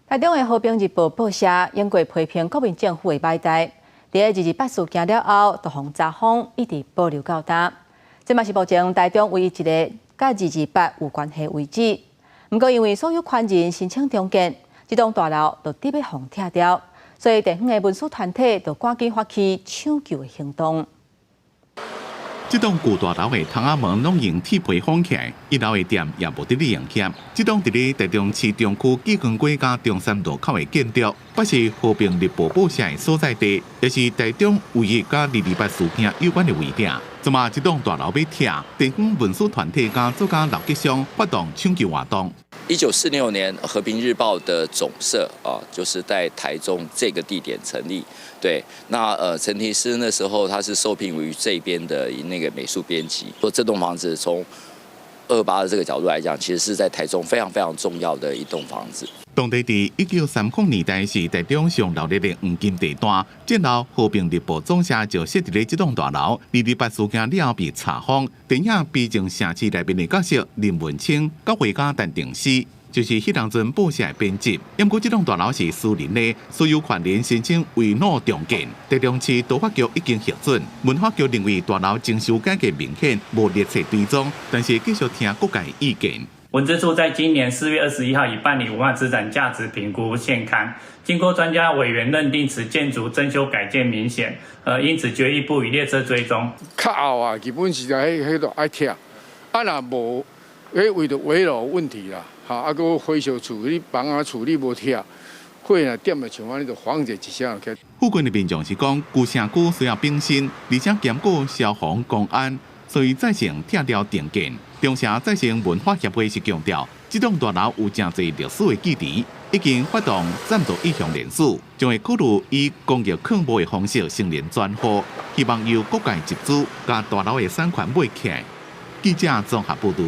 台中的和平日報報社經過批評國民政府的擺態，佇二二八事件了後，就予查封，一直保留到今。這嘛是目前台中唯一一個佮二二八有關係位置。毋過因為所有權人申請重建，這棟大樓就得欲予拆掉，所以地方的文史團體就趕緊發起搶救的行動。這棟舊大樓的窗仔門攏用鐵皮封起來，一樓的店也無佇咧營業。這棟佇咧台中市中區紀光街佮中山路口的建築，捌是和平日報報社的所在地，也是台中唯一佮二二八事件有關的位置。這馬這棟大樓欲拆，地方文史團體佮作家劉吉祥發動搶救活動。1946年，《和平日報》的總社啊，就是在台中這個地點成立。對，那陳題師那時候他是受聘於這邊的那個美術編輯。說這棟房子從二八的這個角度來講，其實是在台中非常非常重要的一棟房子。當地佇1930年代是台中上鬧熱的黃金地段，戰後和平日報總社就設佇咧這棟大樓。二二八事件了後被查封，電影《悲情城市》內面的角色林文清、佮畫家陳定思，就是彼當陣報社的編輯。毋過這棟大樓是私人的，所有權人申請圍繞重建。台中市都發局已經核准，文化局認為大樓整修改革明顯，無列冊追蹤，但是繼續聽各界意見。文資處在今年4月21號已辦理文化資產價值評估現勘，經過專家委員認定此建築增修改建明顯，因此決議不予列冊追蹤。較後啊，基本是在彼彼度愛拆，啊若無，彼為著危樓問題啦，哈，啊閣回收處理房仔處理無拆，火若點了像按呢，就房子一聲起。附近的民眾是講，舊城區需要更新，而且兼顧消防、公安，所以贊成拆掉重建。中城再生文化協會是強調，這棟大樓有誠濟歷史的記憶，已經發動贊助意向人士，將會考慮以公益項目的方式成立專戶，希望由各界集資，共大樓的產權買起來。記者綜合報導。